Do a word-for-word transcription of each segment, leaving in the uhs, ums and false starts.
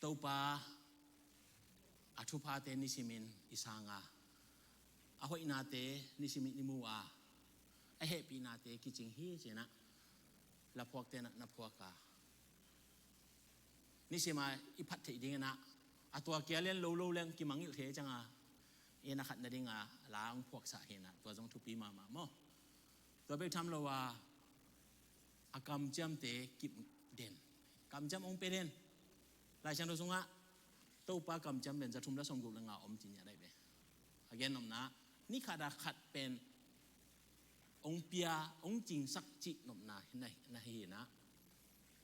Topa a thuphate nisimin i sang a, a hoihnate nisimin i mu a, a hehpihnate kicing hi cinah laphuakte na na phuak a, nisima i phat theih dinginah a tua kia lian lo lo leng kimangngilh thei cianga i na khat nadinga la hong phuaksah hinah tua zong thupi mahmah maw? Tua bek tham lo a, a kamciamte kip den. Kamciam hong pia den. Laisiangtho sungah Topa kamciam pen za thum la sawmguk le nga om ci niah daih ve. A gen nopna, ni khat a khat pen hong pia, hong cingsak cih nopna na, na hinah.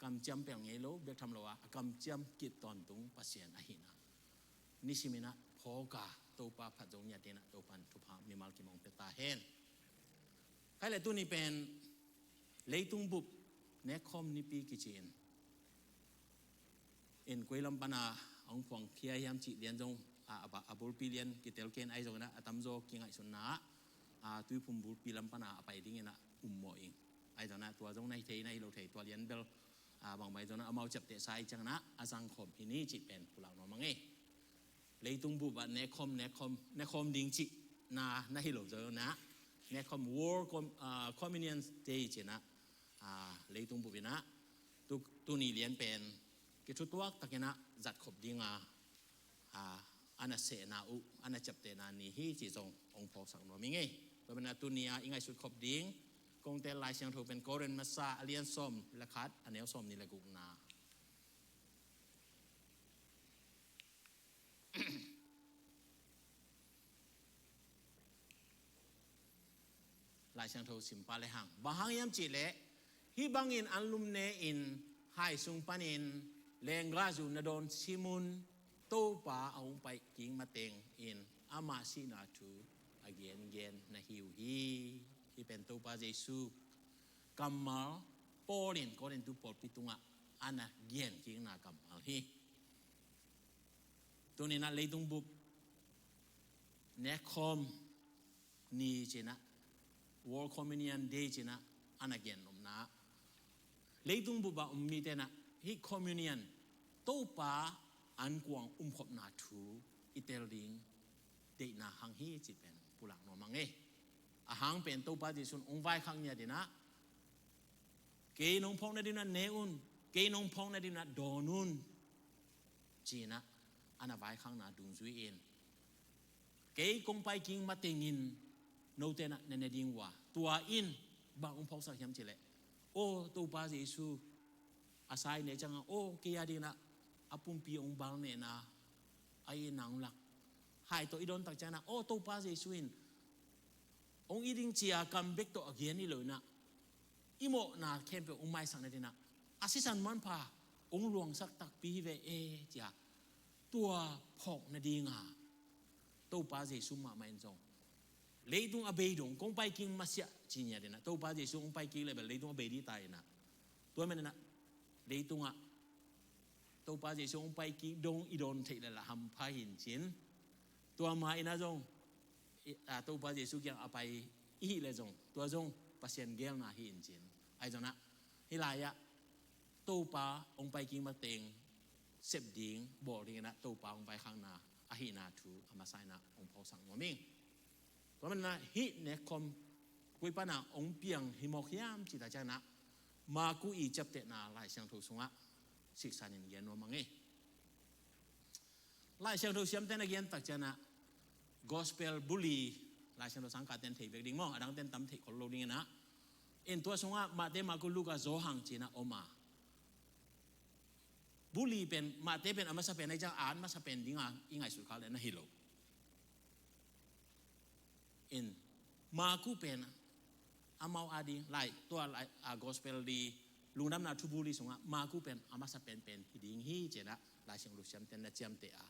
Kamciam pel ngei lo, bek tham lo a, a kamciam kip tawntung Pasian ahinah. Nisiminah phawk a Topa phat zong niat inah Topan thupha mimal kim hong pia ta hen. Khai le tuni pen leitung bup nekkhawm nipi kici in. In koi lam pana hong phuang khia hiam cih lian zong a, a, a bulpi lian kitel ken ahi zonginah a tamzaw kingaihsutna ah, a, Tuiphum bulpi lam pana a pai dinginah ummawh ing. Ahi zonginah tua zong na hi thei na hi lo thei tua lian bel, a, bangmah ahi zonginah amau ciaptehsa ahi cianginah a zangkhawm hi ni cih pen pulak nuam a ngei. Leitung bup ah nekkhawm, nekkhawm, nekkhawm ding cihna na hi lo zonginah nekkhawm World Com-, a, Communion Day cinah, a, leitung bup inah tu, tuni lian pen kithutuak takinah zatkhop dinga, a, a na sehna uh, a na ciaptehna ni hi ci zong hong phawksak nuam i ngei. Tua mana tuni a i ngaihsut khop ding kongtel Laisiangtho pen Korin masa a lian sawm le khat a neu sawm ni le gukna. Laisiangtho simpa le hang. Bang hang hiam cihleh, hih bangin anlum ne-in hai sung panin lenggahzu na dawn simun Topa a hong pai kik matengin amah sihna thu a gengen na hi uh hi. Hih pen Topa Jesu kammal Paul in Korintu pawlpi tungah a na gen kikna kammal hi. Tuninah leitung bup nekkhawm ni cinah World Communion Day cinah a na gen nopna leitung bup ah um mitenah hih communion Topa ankuang umkhopna thu i tel ding deihna hang hi cih pen pulak nuam a ngei. A hang pen Topa Jesu in hong vaikhak niat inah kei nong phawk nadinginah ne un, kei nong phawk nadinginah dawn un cinah a na vaikhakna dungzui in kei kong pai kik matengin note na ne ding uh a tua in bang hong phawksak hiam cihleh, aw Topa Jesu a sai ne ciangah aw kei a dinginah a pumpi hong bal nehna a i nang lak hai tawh i dawn tak cianginah aw Topa Jesu in hong it ding cia kam bek tawh a gen hi lo inah i mawhna khempeuh hong maisak nadinginah a sisan manpha hong luangsak takpi hi ve e cia tua phawk nadinga Topa Jesu mahmah in zong leitung a bei dong kong pai kik masiah ci niat inah Topa Jesu hong pai kik le bel leitung a bei dih ta inah tua maninah leitungah Topa Jesu hong pai kik dong i dawn theih le lah hampha hi in cin tua ma inah zong i, a, Topa Jesu kiang a pai i hih le zong tua zong Pasian gelna hi in cin ahi zonginah hih lai-ah Topa hong pai kik mateng sep ding bawl dinginah Topa hong vaikhakna ahihna thu a masa inah hong phawksak nuam ing. Tua maninah hih nekkhawm koi pana hong piang hi mawk hiam cih tak cianginah Maku i ciaptehna Laisiangtho sungah siksanin gen nuam a ngei. Laisiangtho siamten a gen tak cianginah gospel buli Laisiangtho sangkaten thei bek ding maw a dangten tam theih khol lo dinginah in tua sungah Mahte, Maku, Luka, Johan cinah om a buli pen Mahte pen a masa pen ahi ciang a an masa pen dinga i ngaihsut khak le na hi lo. In Maku pen amau a ding lai tua lai a gospel di lungdamna thubu li sungah Maku pen a masa penpen hi ding hi cinah Laisiangtho siamten na ciamteh a.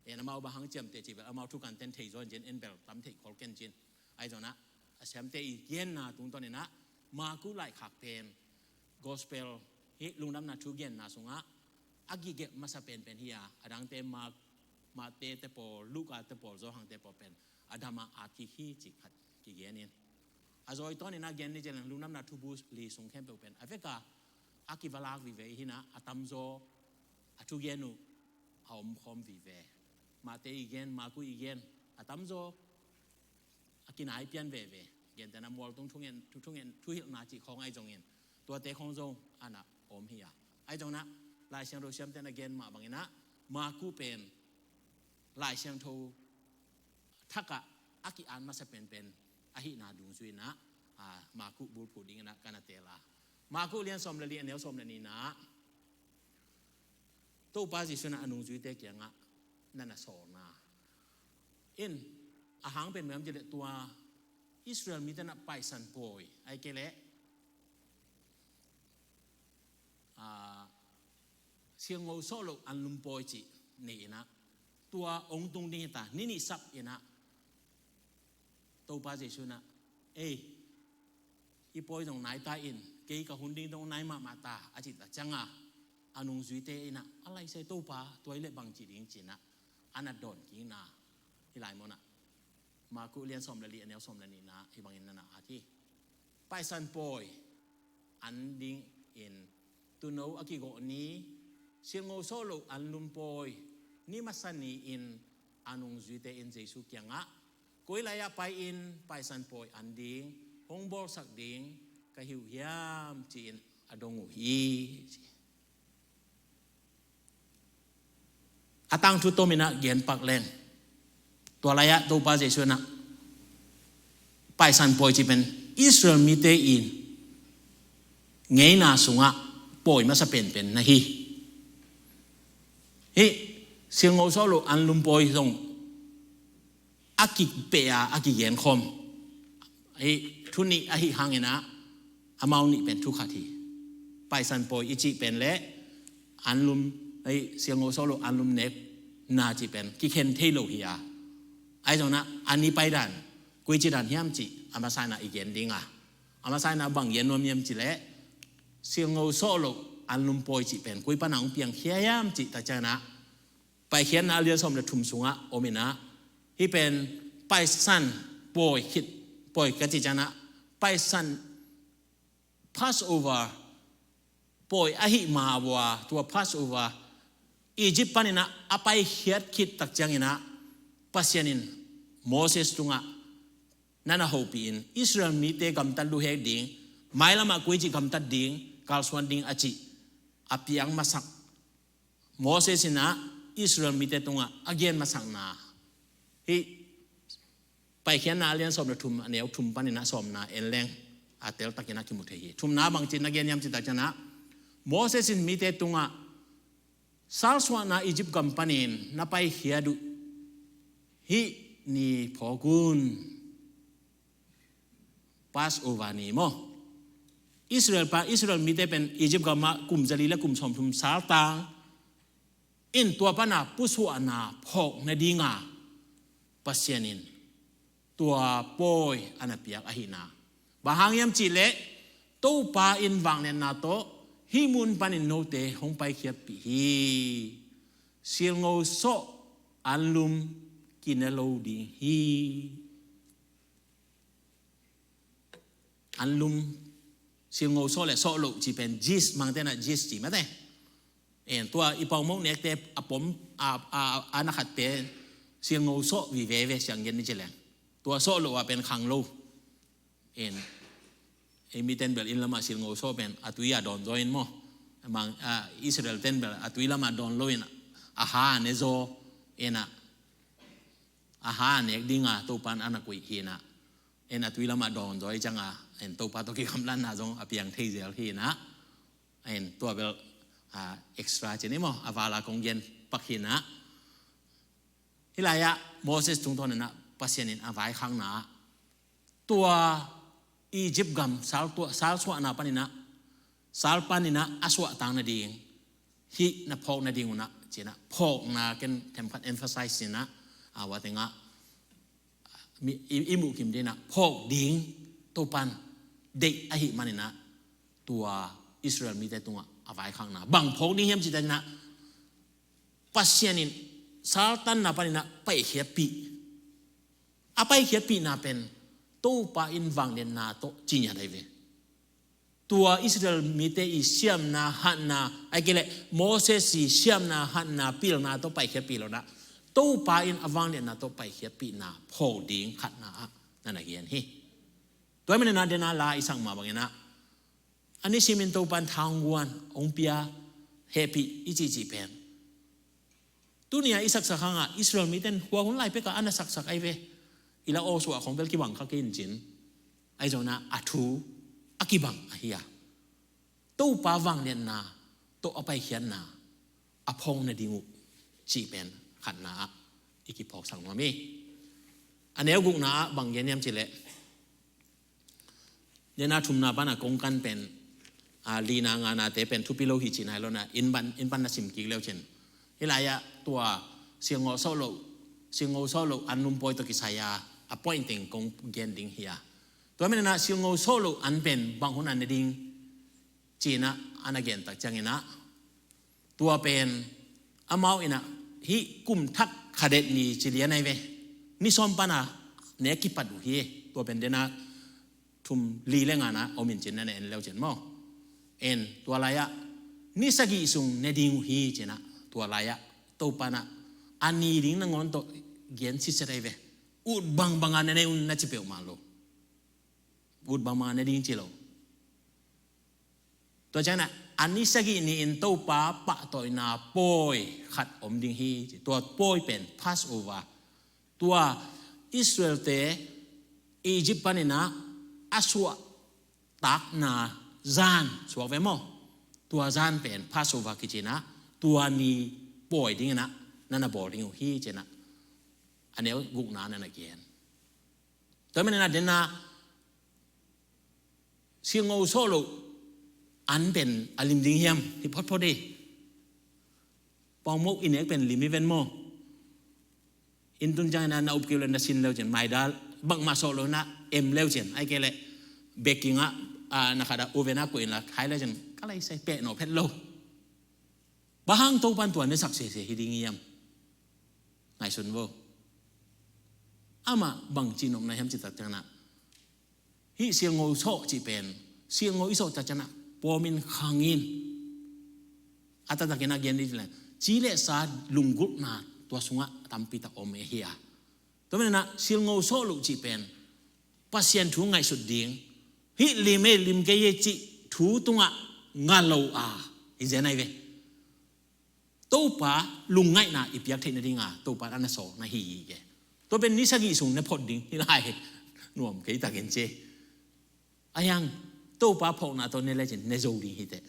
En amau bang hang ciamteh cih bel amau thukanten thei zaw in cin en bel tam theih khol ken cin ahi zonginah a siamte i genna tungtawninah Maku laikhak pen gospel hih lungdamna thu genna sungah a kigelh masa penpen hi a a dangte Mak, Mahte te pawl, Luka te pawl, Johan te pawl pen a dama a kik hi cih khat kigen in a zawi tawninah gen ni ciang lungdamna thubu li sung khempeuh pen a veka a kivalak vivei hinah a tamzaw a thugen uh a omkhawm vive. Mate i gen, Maku i gen, a tamzaw a kinai pian veve. Gentehna mualtung thungen, thu, thungen, thuhilhna cih khawng ahi zongin tuate khawng zong ana om hi a. Ahi zongin ah Lai Siangtho siamte na gen mah bangin ah Maku pen Lai Siangtho thakah a ki-at masa penpen ahihna dungzui in ah, a, Maku bulphuh dingin ah ka na teel a. Maku lian sawm le li, a neu sawm le nihna ah Topa Jesu in ah a nungzuite kiangah na na sawlna in a hang pen bang hiam cih leh tua Israel mite na Paisan pawi, ahih kei leh a, silngo sawh loh anlum pawi cih nei in ah tua hong tung ding hi ta, ni nih sap in ah Topa Jesu in ah, "Ei, i pawi zong nai ta in, kei ka hun ding zong nai mahmah ta," a cih tak ciangin a nungzuite in ah, "A lai sai Topa, tua hi leh bang ci ding?" ci in ah a na dawn kikna hi lai maw na. Maku lian sawm le li, a neu sawm le nihna hih bangin na na at hi. Paisan pawi an dingin tuuno a kigawh ni, silngo sawh loh anlum pawi ni masa ni-in a nungzuite in Jesu kiangah, "Koi lai-ah pai-in Paisan pawi an ding hong bawlsak ding ka hi uh hiam?" ci-in a dong uh hi, ci. A tangthu tomin ah gen pak leng, tua lai-ah Topa Jesu in ah Paisan pawi cih pen Israel mite in ngeina sungah pawi masa penpen na hi. Hih silngo sawh loh anlum pawi zong a kipeh a, a kigenkhawm, hih thu nih ahih hangin ah amau nih pen thu khat hi. Paisan pawi i cih pen le anlum, hih silngo sawh loh anlum nekna cih pen kikhen thei lo hi a. Ahi zongin ah a ni paidan koici dan hiam cih a masa in ah i gen ding a, a masa in ah bang gen nuam hiam cih leh silngo sawh loh anlum pawi cih pen koi pan ah hong piangkhia hiam cih tak ciangin ah Paikhiatna a lian sawm le thum sungah om in ah, hih pen Paisan pawi khit, pawi ka cih ciangin ah, Paisan Passover pawi ahih mah uh a, tua Passover Egypt panin ah a paikhiat khit tak ciangin ah, Pasian in Moses tungah, "Na na hopih in, Israel mite gamtat luhek ding, mailam ah koici gamtat ding, kalsuan ding," a cih a piang masak Moses in ah Israel mite tungah a gen masakna, hih Paikhiatna a lian sawm le thum, a neu thum panin ah sawmna en leng a teltakin ah kimu thei hi. Thumna bangci na gen hiam cih tak ciangin ah, Moses in mite tungah, "Salsuahna Egypt gam panin na paikhiat uh hih ni phawk un." Passover ni maw? Israel pa, Israel mite pen Egypt gamah kum zali le kum sawmthum saltang in, tua pana pusuahna phawk nadinga Pasian in tua pawi a na piak ahihna. Bang hang hiam cih leh, Topa in vangliatna tawh hih mun panin note hong paikhiatpih hi. Silngo sawh anlum kine lo ding hi. Anlum, silngo sawh le sawh loh cih pen yeast, Mangte in ah yeast ci mate. En, tua i paumok nekte a pom, a, a, a na khat pen silngo sawh vive ve, siang gen ni ci leng. Tua sawh loh a pen khang lo. En, ei miten bel inn lamah silngo sawh pen a tui a dawn zaw in maw? Mang, a, Israel ten bel a tui lamah dawn lo in a ha a ne zaw. En ah, a ha a nek dinga Topa in a na koih hi in ah, en, a tui lamah dawn zaw hi cianga, en, Topa tawh kigamlatna zong a piang thei zel hi in ah, en, tua bel, a, extra ci ni maw, a vala kong gen pak hi in ah. Hih lai-ah Moses tungtawn in ah Pasian in a vaikhakna ah, tua Egypt gam sal tua, salsuahna panin ah, sal panin ah a suahtak nading, hih na phawk nading un ah, ci-in ah phawkna ken themkhat emphasize ci-in ah, a, vatengah mi, i, i muh kim ding in ah phawk ding Topa in deih ahih manin ah, tua Israel mite tungah a vaikhakna, bang phawk ding hiam cih tak ciangin ah, Pasian in saltanna panin ah paikhiatpih. A paikhiatpihna pen Topa in vangliatna tawh ci ngiat ahi ve. tua Israel mite i siamna hatna, ai kei leh Moses i siamna hatna pilna tawh paikhiatpih lo-in ah, Topa in a vangliatna tawh paikhiatpihna pho ding khatna ah na na gen hi. Tua ahih manin ah dena la i sak mah bangin ah, a nisimin Topa in thangguan hong pia, hehpih i cihcih pen, tuni-a i saksak hangah Israel mite in hua hun lai pekah a na saksak ahi ve. I la awsuah khong bel kibang kha kei in cin. Ahi zongin ah a thu a kibang ahi a, Topa vangliatna tawh a paikhiatna a phawk nading uh cih pen khatna ah i kiphawksak nuam hi. A neu gukna ah bang gen hiam cih leh, nena thumna pana kong kan pen, a, lina nganate pen thupi lo hi cih nai lo-in ah, inn pan, inn pan na sim kik leu cin. Hih lai-ah tua silngo sawh loh, silngo sawh loh an lum pawi tawh kisai-a a point teng kong gen ding hi a. Tua manin ah silngo sawh loh an pen bang hun an ne ding ci-in ah a na gen tak ciangin ah, tua pen amau in ah hih kum thak kha det ni ci lian ahi ve. Ni sawm pana ne kipat uh hi. Tua pen dena thum li le ngana om in cin, na na en leu cin maw. En, tua lai-ah ni sagih sung ne ding uh hi cin ah, tua lai-ah Topa in ah a ni ding nangawn tawh gen sitset ahi ve. Ut bangbang a na ne un na ci peuhmah lo. Ut bangbang a ne ding ci lo. Tua ciangin ah a ni sagih ni-in Topa pahtawina pawi khat om ding hi ci. Tua pawi pen Passover. Tua Israelte Egypt panin ah a suahtakna zan suak ve maw. Tua zan pen Passover kici-in ah, tua ni pawi dingin ah na na bawl ding uh hi cin ah, a neu gukna na na gen. Tua manin ah dena silngo sawh loh an pen a lim ding hiam, hi photphot hi. Pawngmok i nek pen lim hi ven maw. Inn tun ciangin ah na up kei uh leh na sin leu cin, maida bangmah sawh lo-in ah em leu cin, ai kei leh baking ah, a, na khat ah oven ah koih inla khai leu cin, ka lai sai peh nawh phet lo. Bang hang Topa in tua ne sak sese hi ding hiam? Ngaihsun vo. Amah bang cihnopna hiam cih tak ciangin ah, hih silngo sawh cih pen, silngo i sawh tak ciangin ah pawm in, khang in. A taktakin a gen ding leh, ci le sa lunggulhna tua sungah tampi tak om e hi a. Tua manin ah silngo sawh loh cih pen Pasian thu ngaihsut ding, hih lim e lim kei e cih thu tungah nga lo a, i zen ahi ve. Topa lungngaihna i piak theih nadinga Topa in a na sawl na hi hi ke. Tua pen ni sagih sung ne phot ding hi lai. Nuam kei takin ci. A hiang, Topa phawkna tawh ne lecin ne zo ding hi teh.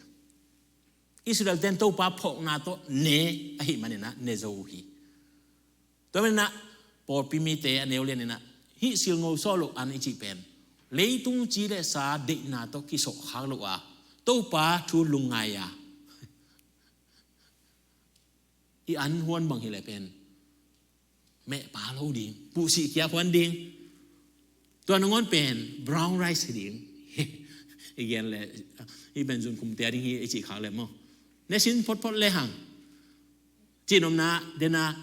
Israel ten Topa phawkna tawh ne ahih manin ah ne zo hi. Tua manin ah pawlpi mite a neu lian in ah, hih silngo sawh loh an i cih pen leitung ci le sa deihna tawh kisawh khak loh a, Topa thu lungngai a, i an huan bang hi leh pen mehpa lo ding, puhsih kiak huan ding. Tua nangawn pen brown rice hi ding. I gen leh, hih pen zunkhum tia ding hi i cih khak leh maw. Ne sin photphot le hang. Cihnopna, dena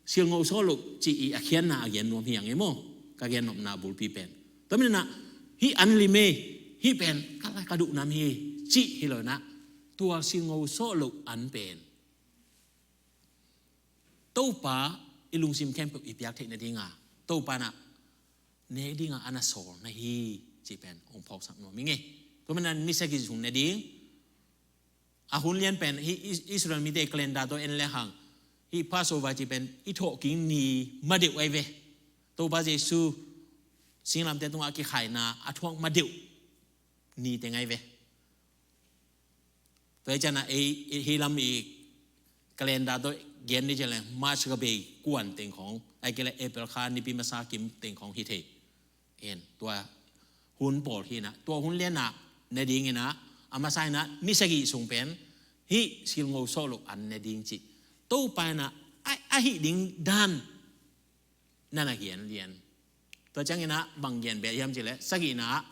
silngo sawh loh cih i a khiatna a gen nuam hi hang e maw. Ka gen nopna bulpi pen. Tua manin ah, hih an lim e, hih pen ka lai ka duh nam hi, cih hi lo-in ah, tua silngo sawh loh an pen Topa i lungsim khempeuh i piak theih nadinga Topa in ah nek dinga a na sawl na hi, cih pen hong phawksak nuam ing e. Tua manin ah ni sagih sung ne ding. A hun lian pen hih Is-, Israel mite calendar tawh en le hang, hih Passover cih pen i thawhkik ni madeuh ahi ve. Topa Jesu singlamteh tungah a kikhaina a thuak madeuh ni teng ahi ve. Tua hi ciangin ah ei, ei, hih lam i calendar tawh gen ni ciang leh March kha bei kuan teng khawng, ahih kei leh April kha nipi masa kim teng khawng hi thei. En, tua hun pawl hi in ah, tua hun lian ah ne ding in ah, a masa in ah ni sagih sung pen hih silngo sawh loh an ne ding cih Topa in ah a, a hih ding dan na na gen lian. Tua ciangin ah bang gen beh hiam cih leh, sagihna ah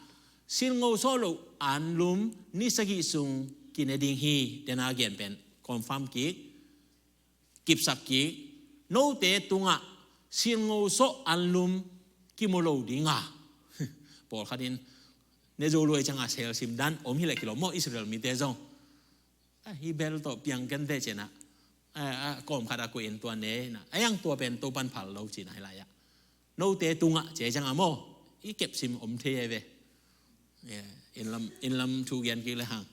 silngo sawh loh an lum ni sagih sung kine ding hi, dena gen pen confirm kik, kipsak kik. Note tungah silngo sawh an lum kimu lo ding a, pawlkhat in Ne zo luai cianga selsim dan om hileh kilawm maw Israel mite zong. A, hi bel tawh piang kenteh cinah. A, a, kawm khat a kuih in tua ne inah. A, yang tua pen Topan phal lo cina hi lai-ah. Note tungah cia cianga maw. I kepsim om thei ai ve. Innlam, innlam thu gian kik le hang.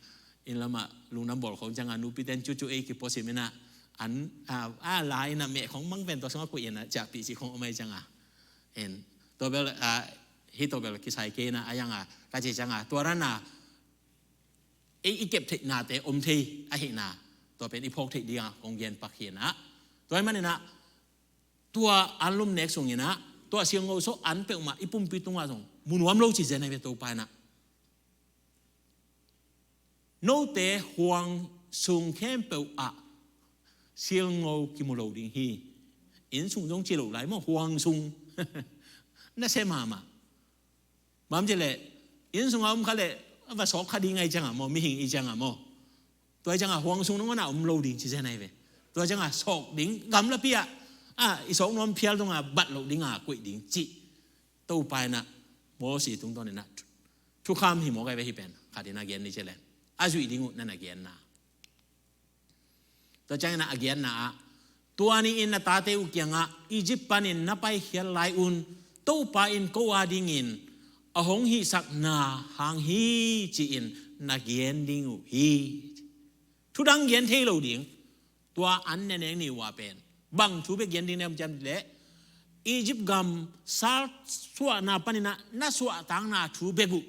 Innlamah lungdam bawl khong cianga nupiten cucu ei kipuasim inah. An, a, a, la inah meh khong mang pen tua sungah kuih inah ciahpih cih khong om ai cianga. Tua bel, a, hi tua bel kisai kei inah a yanga. Ka ci cianga. Tua rana. Ei i kep theihnate om thei ahihna. Tua pen i phawk theih dinga kong gen pak hi inah. Tua hi maninah. Tua an lum nek sunginah. Tua silngo sawh an peuhmah i pumpi tungah zong. Mu nuam lo ci zen ai ve Topa inah. Note huang sung khempeuh ah. Silngo kimu lo ding hi. Inn sung zong ci lo lai maw huang sung. Na se mahmah. Bang ci leh, inn sungah om kha leh, a va sawk kha ding ai cianga maw, mihing i cianga maw. Tua ai cianga huang sung nungana om lo ding ci zen ai ve. Tua ai cianga sawk ding, gamlapi ah, a, i sawk nuam phial tunga bat loh dinga kuih ding cih. Topa inah, Mosi tungtawn inah, thukham hi mawk ai ve hi pen, khat inah gen ni ci leh. A zuih ding uh nana genna. Tua ciangin a giatna ah, tua ni-in na tate uh kiangah Egypt panin na paikhiat lai-un Topa in ko a dingin a hong hihsakna hang hi ci-in na gen ding uh hi. Thudang gen thei lo ding. Tua an ne neng ni uh a pen bang thu bek gen ding nem ciam leh Egypt gam sal suahna paninah na suahtakna thu bek uh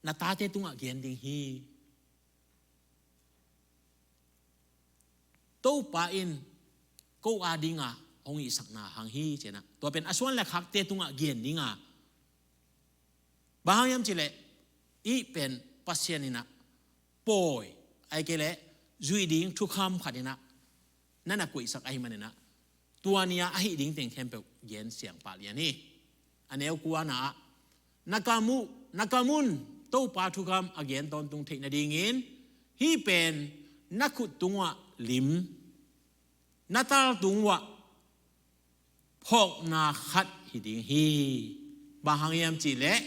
na tate tungah gen ding hi. Topa in ko a dinga hong hihsakna hang hi cinah. Tua pen a suan le khakte tungah gen dinga. Bang hang hiam ci leh i pen Pasian inah pawi ai kei leh zuih ding thukham khat inah nana kuihsak ahi maninah. Tua ni-a a hih ding teng khempeuh gen siang pah lian hi. A neu kuana ah na kam uh, na kam un Topa thukham a gen tawntung theih nadingin hih pen na khut tungah lim, na tal tungah phawkna khat hi ding hi. Bang hang hiam ci leh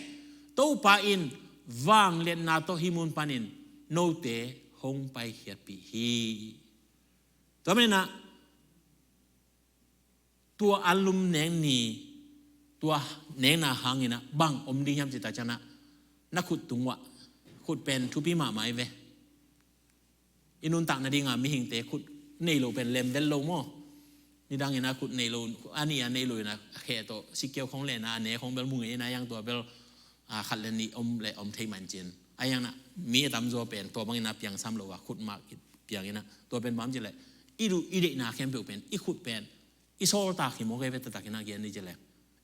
Topa in vangliatna tawh hih mun panin note hong paikhiatpih hi. Tua maninah tua a lum nek ni, tua nekna hanginah bang om ding hiam ci ta cianah na khut tungah, khut pen thupi mahmah hi ve. I nuntak nadinga mihingte khut nei lo pen lem vel lo maw? Nidangin a khut nei lo, a nih a nei lo inah khe tawh sikkeu khong lena a ne khong bel mu ngei inah yang tua bel a khat le nih om le om thei man cin. A yang inah mi a tamzaw pen tua bangin a piangsam lo a khut mah piang inah tua pen bang ci leh i duh i deihna khempeuh pen i khut pen i sawltak hi mawk ei ve taktak inah gen ni ci leh.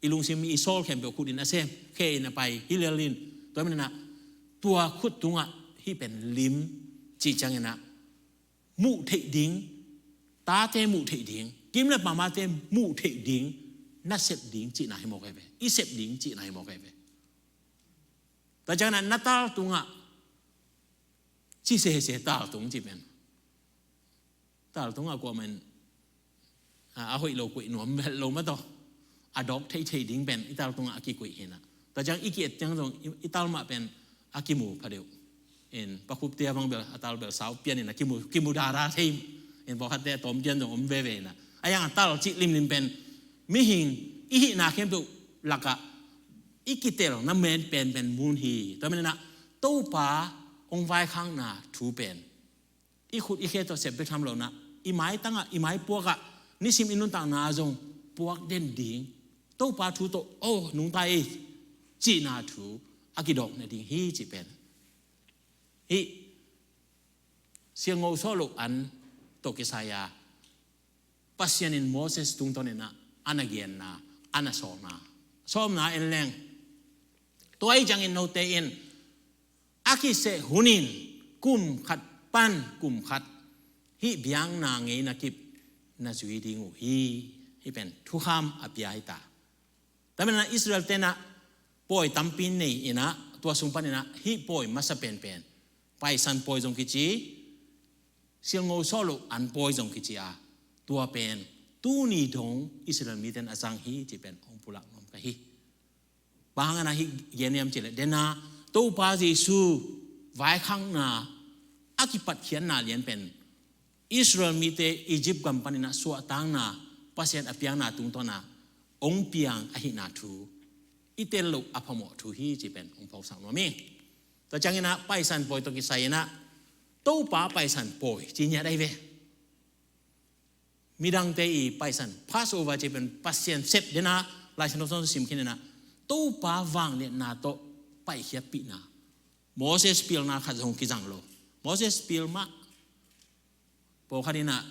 I lungsim i sawl khempeuh khut in a sem, khe in a pai, hi lel in. Tua maninah tua khut tungah hih pen lim cih cianginah muh theih ding, tate muh theih ding, kim le pamate muh theih ding, na sep ding cihna hi mawk ei ve. I sep ding cihna hi mawk ei ve. Tua cianginah na tal tungah ci sese tal tung ci pen. Tal tungah kuamah in a, a hoih lo kuih nuam vel lo mah tawh a dawk theithei ding pen i tal tungah a kikuih hinah. Tua ciang i ki-et ciang zong i, i tal mah pen a kimu phadeuh. In pakhupte a bang bel a tal bel sau pianin a kimu, kimu dada thei. In pawlkhatte a tawm pian zong om veve inah. A yang a tal cih limlim pen mihing i hihna khempeuh lakah i kitelna men penpen mun hi. Tua maninah Topa hong vaikhakna thu pen i khut i khe tawh sep bek tham lonah i maitangah, i maipuakah nisim i nuntakna zong puak den ding. Topa thu tawh aw nungta ei cihna thu a kidawk nading hi cih pen. Hih siango sawh loh an tawh kisai-a Pasian in Moses tungtawn inah a na genna, a na sawlna, sawmna en leng. Tua ahi ciangin note in a kiseh hunin kum khat pan kum khat hih biakna ngeina kip na zui ding uh hi. Hih pen thukham a pia hi ta. Tua maninah Israel tenah pawi tampi nei inah tua sung paninah hih pawi masa penpen Paisan pawi zong kici, silngo sawh loh an pawi zong kici a, tua pen tuni dong Israel miten a zang hi cih pen hong pulak nuam ka hi. Bang hangin a hih gen hiam cih leh dena Topa Jesu vaikhakna a kipatkhiatna lian pen Israel mite Egypt gam panin ah suahtakna, Pasian a piakna tungtawn ah hong piang ahihna thu i tel loh a phamawh thu hi cih pen hong phawksak nuam hi. Tua ciangin ah Paisan Pawi tawh kisai in ah Topa Paisan Pawi ci ngiat ahi ve. Midangte i Paisan, Passover cih pen Pasian sep den a, Lai Siangtho sung sim khin in ah Topa vangliatna tawh paikhiatpihna. Moses pilna khat zong kizang lo. Moses pil mah. Pawlkhat in ah,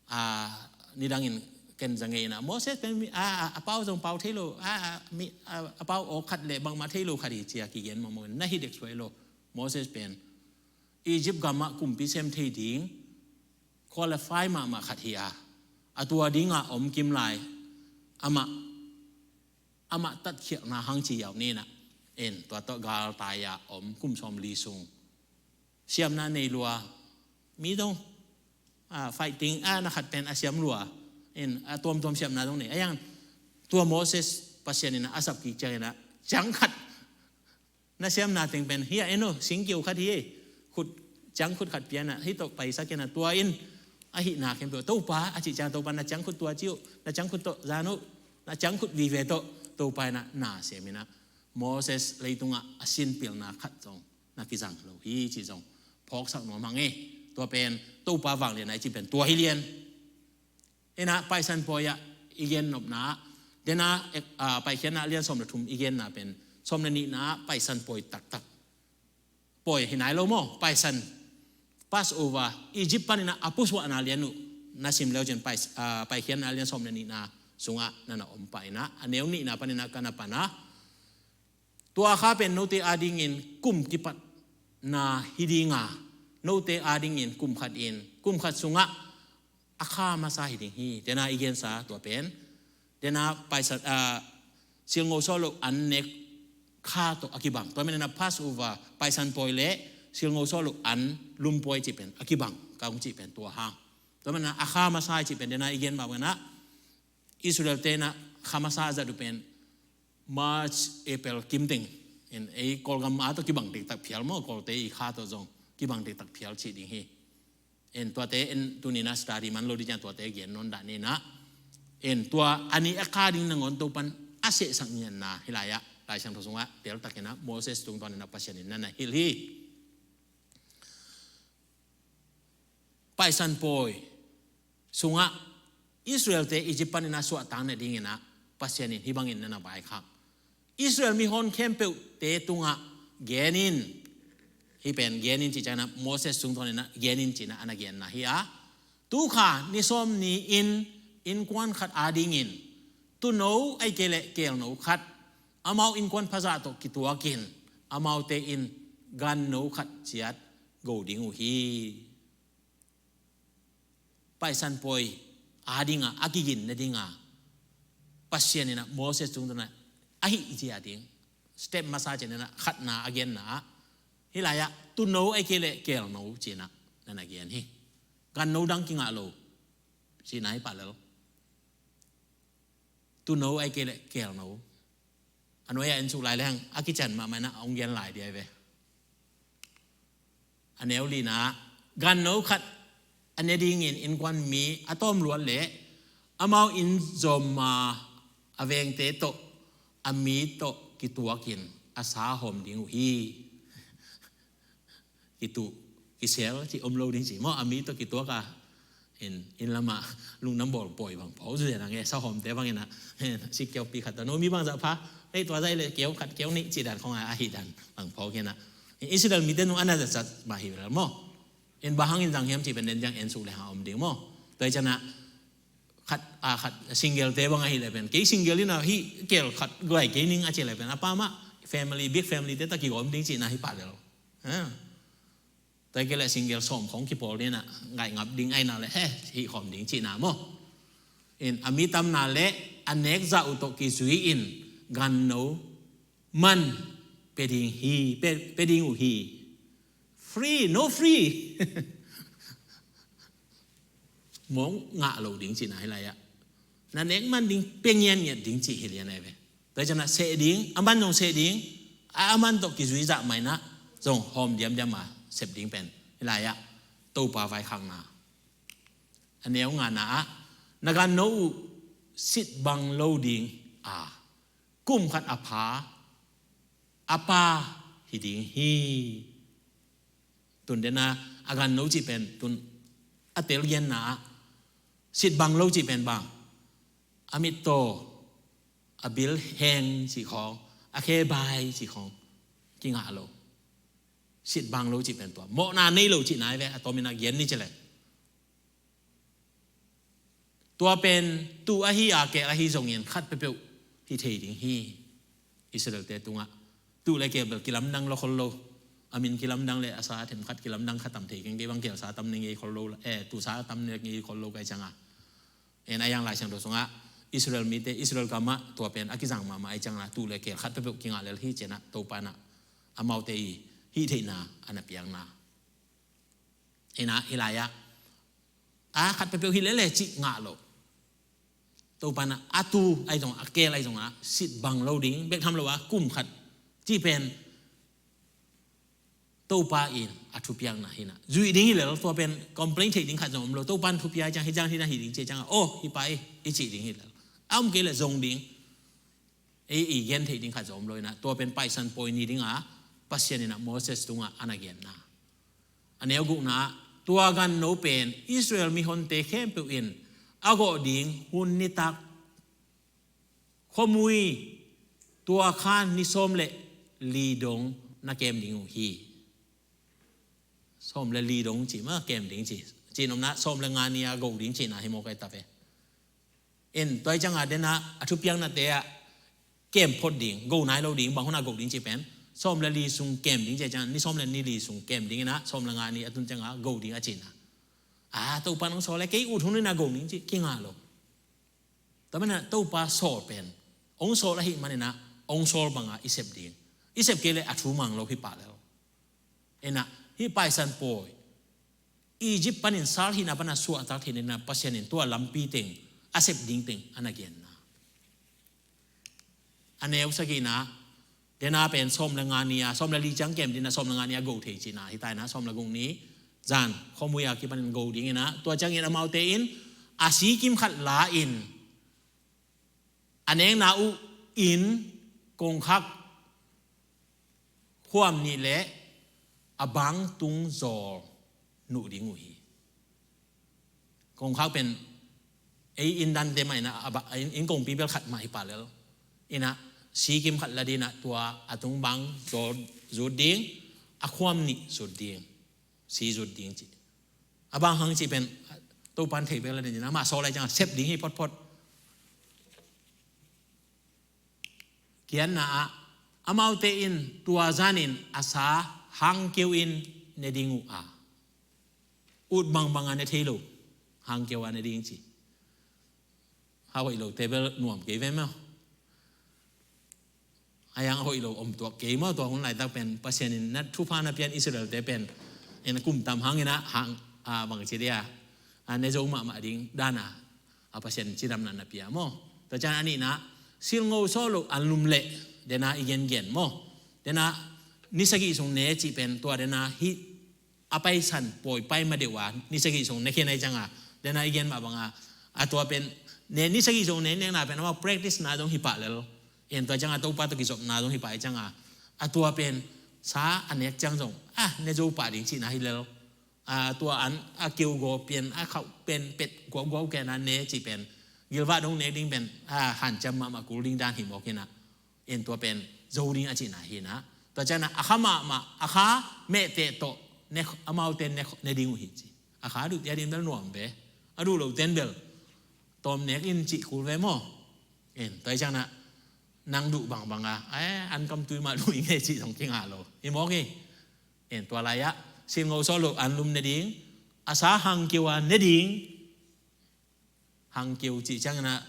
a, nidangin ken za ngei in ah Moses pen mi, a, a, a pau zong pau thei lo, a, a, mi, a, a pau awk khat le bangmah thei lo khat hi ci a kigen mahmah in na hi dek suai lo. Moses pen Egypt gam ah kumpi sem thei ding qualify mahmah khat hi a, a tua ding a om kim lai amah, amah tatkhialhna hang ci yau ni in ah, en, tua tawh galtai a om kum sawmli sung siamna nei lua, mi dong, a, fighting, a, na khat pen a siam lua, en, a tuamtuam siamna dong nei. A yang tua Moses Pasian in ah a sap kik ciangin ah ciang khat na siamna teng pen hi a, en o, singkiu khat hi e, khut, ciang khut khat pia in ah hih tawh paisak in ah tua in ahihna khempeuh Topa a cih ciang Topa na ciang khut tua ci uh, na ciang khut tawh zan uh, na ciang khut vive tawh Topa in ah na sem in ah Moses leitungah a sin pilna khat zong na kizang lo hi cih zong phawksak nuam hang e. Tua pen Topa vangliatna i cih pen tua hi lian. In ah Paisan Pawi ah i gen nopna ah, den a, a, Paikhiatna a lian sawm le thum i genna pen sawm le nihna ah Paisan Pawi taktak. Pawi hi nai lo maw, Paisan, Passover, Egypt panin ah a pusuahna lian uh na sim leu cin Pai, a, Paikhiatna a lian sawm le nihna sungah na na om pah in ah, a neu nihna panin ah ka na pan a, tua kha pen note adingin kum kipatna hi ding a, note adingin kum khat in, kum khat sungah a kha masa hi ding hi. Tena i gensa tua pen, tena Paisan, a, silngo sawh loh an nek kha tawh a kibang. Tua manin ah Passover, Paisan Pawi le silngo sawh loh an lum pawi cih pen a kibang, ka hong cih pen tua hang. Tua manin ah a kha masa cih pen, tena i gen mah bangin ah Israel-te in ah kha masa a zat uh pen March, April kim teng. In ei Kawlgam a tawh kibang dektak phial maw, Kawlte i kha tawh zong kibang dektak phial cih ding hi. In tuate in tuni in ah study man lo ding ciang tuate gen nawn dah ni in ah. In tua a nih a kha ding nangawn Topan a sehsak ngiatna hih lai-ah Lai Siangtho sungah teltak in ah Moses tungtawn in ah Pasian in na na hilh hi. Paisan Pawi sungah Israel-te Egypt panin ah suahtak nadingin ah Pasian in hih bangin na na vaikhak. Israel mihon khempeuhte tungah gen in, hih pen gen in cih ciangin ah Moses tungtawn in ah gen in ci-in ah a na genna hi a. Tu kha ni sawm ni-in innkuan khat adingin tuuno ahih kei leh keelno khat amau innkuan phazah tawh kituakin amaute in ganno khat ciat go ding uh hi. Paisan Pawi ading a, a kigin nading a Pasian in ah Moses tungtawn in ah a hih zia ding step masa ciangin ah khatna a genna ah, hih lai-ah tuuno ahih kei leh keelno ci-in ah na na gen hi. Ganno dang kingah lo cihna hi pah lel. Tuuno ahih kei leh keelno. A nuai-ah en suk lai leng a kician mahmah in ah hong gen lai ding hi ve. A neu lina ah ganno khat a ne dingin innkuan mi a tawm luat leh amau inn zawm a, a vengte tawh a mi tawh kituakin a sa hawm ding uh hi. Kituh, kisel cih om lo ding ci maw, a mi tawh kituak a. In, inn lamah lungdam bawl pawi bang phaw zuzia nang e, sahawmte bangin ah, in, sik keupi khat tawh no mi bangzah pha, ei tua zah i le keu khat keu nih cih dan khawng a, ahih dan bang phaw khin ah. In, Israel mite nung a na zatzat mah hi lel maw. In, bang hangin zang hiam cih pen den ciang en suk le hang a om ding maw. Tua hi ciangin ah khat, a khat single-te bang ahih leh pen, kei single in ah hih keel khat guai kei ning a cih leh pen a pa mah family, big family-te tawh kigawm ding cihna hi pah lel. Ha. Tua hi kei leh single sawm khawng kipawl ding in ah ngaih ngap ding ahih nak leh he, hih khawm ding cihna maw. In, a mi tamna leh a nek zah uh tawh kizui in ganno man pia ding hi, pia, pia ding uh hi. Free, no free. Mawng ngah lo ding cihna hi lai-ah. Na nek man ding pia ngiatngiat ding cih hi lian ahi ve. Tua hi ciangin ah seh ding, a man zong seh ding, a man tawh kizui zah mah in ah zong hawm diamdiam a sep ding pen hih lai-ah Topa vaikhakna. A neu ngana ah, na ganno uh sit bang lo ding a, kum khat a pha a pa hi ding hi. Tun dena a ganno cih pen tun a telgenna ah sit bang lo cih pen bang, a mittaw, a bil heng cih khawng, a khe bai cih khawng kingah lo. Sit bang lo cih pen tua mawhna nei lo cihna hi ve, a tomin a gen ni ci le. Tua pen tu ahi a, keel ahi zongin khat peuhpeuh hi thei ding hi. Israelte tungah tu le keel bel kilamdang lo khol lo. A min kilamdang le a sa themkhat kilamdang kha tam thei keng, kei bang keel sa tam ne ngei khol lo, eh, tu sa tam ne ngei khol lo kai cianga. En a yang Lai Siangtho sungah Israel mite Israel gamah tua pen a kizang mahmah ai cianga tu le keel khat peuhpeuh kingah lel hi ci-in ah Topa in ah amaute i hih theihna a na piakna. Ina hih lai-ah a khat peuhpeuh hi lele cih ngah lo. Topa in ah a tu ahi zong a keel ahi zong a sit bang lo ding, bek tham lo a kum khat cih pen Topa in a thupiakna hi-in ah zuih ding hi lel. Tua pen complain theih ding khat zong om lo. Topa in thupia ciang hi ciang hi na hi ding ci ciang a, oh, hi pa i, i cih ding hi lel. A om kei le zong ding. Ei i gen theih ding khat zong om lo in ah tua pen Paisan Pawi ni ding a Pasian in ah Moses tungah a na genna. A neu gukna ah tua ganno pen Israel mihonte khempeuh in a gawh ding hun nitak khuamui tua khan ni sawm le li dong na kem ding uh hi. Sawm le li dong ci mah kem ding ci. Cih nopna sawm le nga ni a go ding cihna hi mawk ai ta ve. En tua hi cianga dena a thupiaknate ah kem phot ding, go nai lo ding, bang hun a go ding cih pen sawm le li sung kem ding ci cianga ni sawm le ni li sung kem ding in ah sawm le nga ni a tun cianga go ding a cihna. A Topa in hong sawl le kei ut hun in a go ding cih kingah lo. Tua manin ah Topa sawl pen hong sawl ahih manin ah hong sawl banga i sep ding. I sep kei le a thu mang lo hi pah lel. Ina hih Paisan Pawi Egypt panin sal hihna pana suahtak theihna dingin ah Pasian in tua lampi teng a sep ding teng a na genna. A neu sagihna, dena pen sawm le nga ni a, sawm le li ciang kem ding a, sawm le nga ni a go thei cihna hi ta in ah, sawm le guk ni zan khuamui a kipanin go ding in ah, tua ciangin amaute in a sikim khat la in a nekna uh in kongkhak khuam nih le a bang tung zawl nuh ding uh hi. Kongkhak pen ei inn dante mah in ah, a ba-, inn, inn kongpi bel khat mah hi pah lel. In ah sikim khat la ding in ah tua a tung bang zawl zut ding, a khuam nih zut ding, si zut ding ci. A bang hang cih pen Topa in thei bek la ding in ah, amah sawl lai cianga sep ding hi photphot. Kianna ah amaute in tua zanin a sa hangkeu in ne ding uh a, ut bangbang a ne thei lo, hangkeu a ne ding ci. A hoih lo te bel nuam kei ve maw. A yang a hoih lo om tuak kei maw, tua hun laitak pen Pasian in na thupha na pian Israel te pen en kum tam hang in ah hang, a, bang ci dia, a, ne zo mahmah ding dan a, a Pasian cidamna na pia maw. Tua ciang a nihna, silngo sawh loh an lum leh, dena i gengen maw. Dena ni sagih sung ne cih pen tua dena hih a Paisan Pawi pai ma deuh a ni sagih sung ne khin ai cianga, dena i gen mah banga, a tua pen ne ni sagih sung ne nekna pen amau practice na dong hi pah lel. En tua cianga Topa tawh kizopna dong hi pah ai cianga, a tua pen sa a nek ciang zong a ne zo pah ding cihna hi lel. A tua an a keu gaw pian a khauh pen pet guauguau kena ne cih pen gilvah dong nek ding pen a hanciam mahmah kul ding dan hi mawk in ah, en tua pen zo ding a cihna hi in ah, tua ciangin ah a kha mahmah a kha mehteh tawh ne, amaute ne, ne ding uh hi ci. A kha duhte a ding bel nuam ve, a duh lote in bel tawm nek in cih kul ve maw. En tua hi ciangin ah nang duh bangbang a, eh, an kamtui mah duh i ngei cih zong kingah lo hi mawk hi. En tua lai-ah silngo sawh loh an lum ne ding, a sa hangkeu a ne ding. Hangkeu cih ciangin ah,